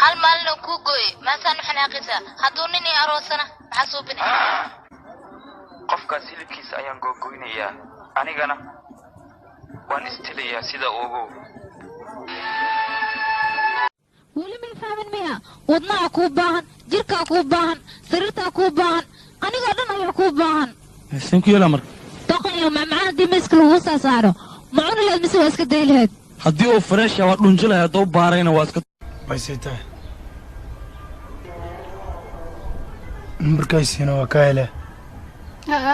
Hal maalin oo kuu gooyey maasaan u xanaaqaysaa hadduu nin ii aroosana maxaa suubinay qofkaas hilibkiisa ayaan googoynayaa anigana waan istilayaa sida ogow weli may fahmin miya wadnaha kuu baahan jirkaa kuu baahan sariirtaa kuu baahan anigoo dhan ayaa kuu baahan seen ku yeelaa marka doqon iyo macmacaan haddii miiska lagugu saa saaro ma cuni lahayd mise waa iska day lahayd haddii uu fresh waa dhunji lahayd hadduu baarayna waa iska Baysay tahay nambarkaysiina waa ka hele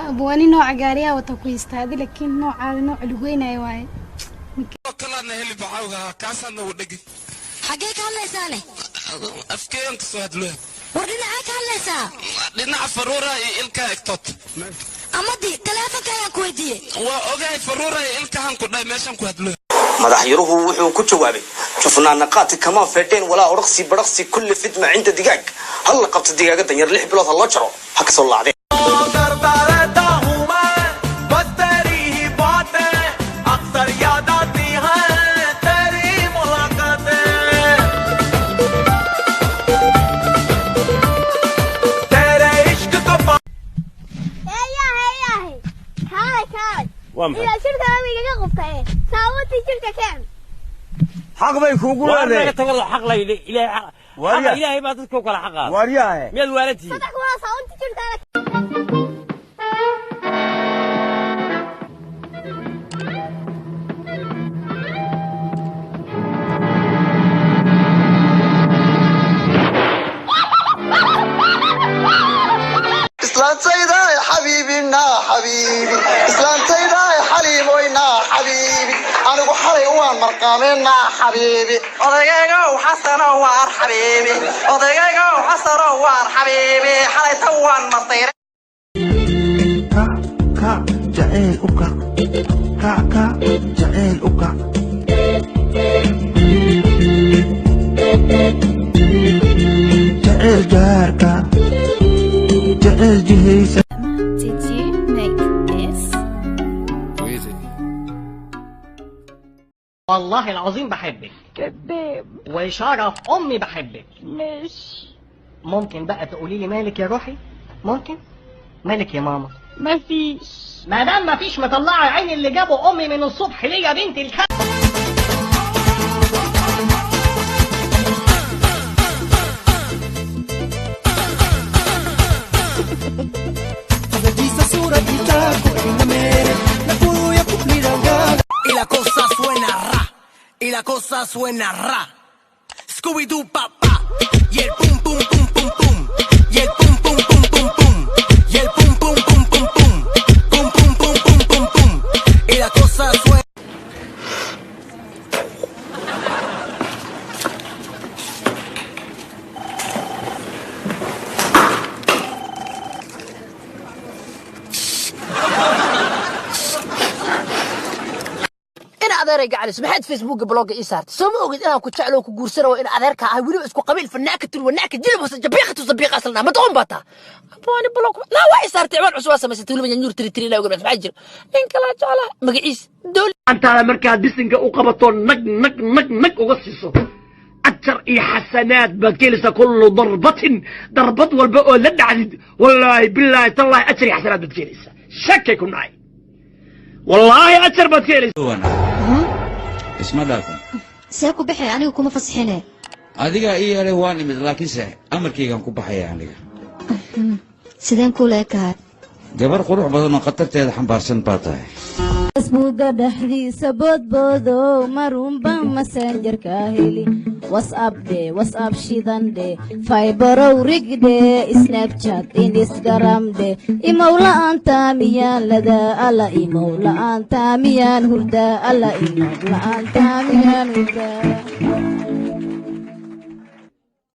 abwaani nooca gaariyaha wata ku haystaa adi laakiin noocaada nooc lugeynaya waaye kalaadna heli baxawga kaasaadna u dhegi xaggee ka hadlaysaane afkeeyan ka soo hadlooya war dhinacaa ka hadlaysaa dhinaca faruura iyo ilkaha egtood amadii taleefonka ayaan ku weydiiyey waa ogahay faruura iyo ilkahan ku dhahay meeshan ku hadlooya madaxyaruhu wuxuu ku jawaabay jufnaana qaati kama fedheen walaa oraqsi baraqsi kulli fidma cinda digaag hal la qabto digaaga danyar 6 bilood ha loo jaro ha kasoo laacdeen. करता रहता हूँ मैं बस तेरी ही बातें अक्सर याद आती हैं तेरी मुलाकातें तेरे इश्क को पा heeyahay kaalay kaalay. Waa maxay? Ilaa shirka igaga qubtay saabuuntii jirka keen. Xaq bay kuugu leedahay. Naga tago xaq la yidhi ilaahay xaq. Waaryaa. Xaqa ilaahay baa dadka u kala xaqaa. Waaryaahe. Miyaad waalantihiin? Saddex waa saabuuntii jirka. Islaantayda xabiibina xabiibi, islaantayda xaliimoyna xabiibi, anigu xalay waan marqaamena xabiibi. Odagaygow xasano waar xabiibi, odagaygow xasano waar xabiibi, xalayta waan masayray. Kac jacayl u kac, kac kac jacayl u kac. Jacayl gaarka jacayl jihaysa. Did you make this? والله العظيم بحبك. كذاب. وشرف امي بحبك. مش ممكن بقى تقولي لي مالك يا روحي؟ ممكن؟ مالك يا ماما؟ مفيش. ما دام مفيش مطلعه عين اللي جابوا امي من الصبح ليه يا بنت الكلب؟ Y la cosa suena ra, y la cosa suena ra. Scooby-Doo pa pa, y el pum pum pum pum pum, y el pum pum pum pum pum, y el pum pum pum pum pum, pum pum pum pum pum pum, y la cosa suena. In adeeray gacalis, maxaad Facebooka blogga ii saartay? Soo ma ogid inaan ku jeclo oo ku guursana? Waa in adeerka ahay, weliba isku qabiil fanaaka wanaaka jilib hoose jabiiqatu sabiiqa aslana ma doqon baa taa. Abwaani blog naa waa ii saartay, ciwaan cusub waa samaysatay, weliba nyanyuur tiri tiri ilaa oga. Maxaa jira? Nin kalaa jeclaa magaciis dool. Antaada markaad bisinka u qabato nag nag nag nag uga siiso, ajar iyo xasanaad baad ka helaysaa. Kullu darbatin, darbad walba oo la dhacdid, wallaahi bilaahi tallaahi, ajar iyo xasanaad baad ka helaysaa. Shakay ku nacay, wallaahi ajar baad ka helaysaa. Isma dhaafin. See ku bixi? Anigu kuma fasixine. Adigaa ii yeelay, waa nimid, laakiinse amarkaygaan ku baxaya aniga. Sideen kuu leekahay? Gabar qurux badan oo khatarteeda xambaarsan baa tahay. Facebooka dhexdiisa boodboodow, marunba Messengerka heli, WhatsApp dhe, WhatsApp shidan dhe, Viberow rigdhe, Snapchat, Instagram dhe, imow la'aanta miyaan ladaa? Alla, imow la'aanta miyaan hurdaa? Alla, imow la'aanta miyaan hurdaa?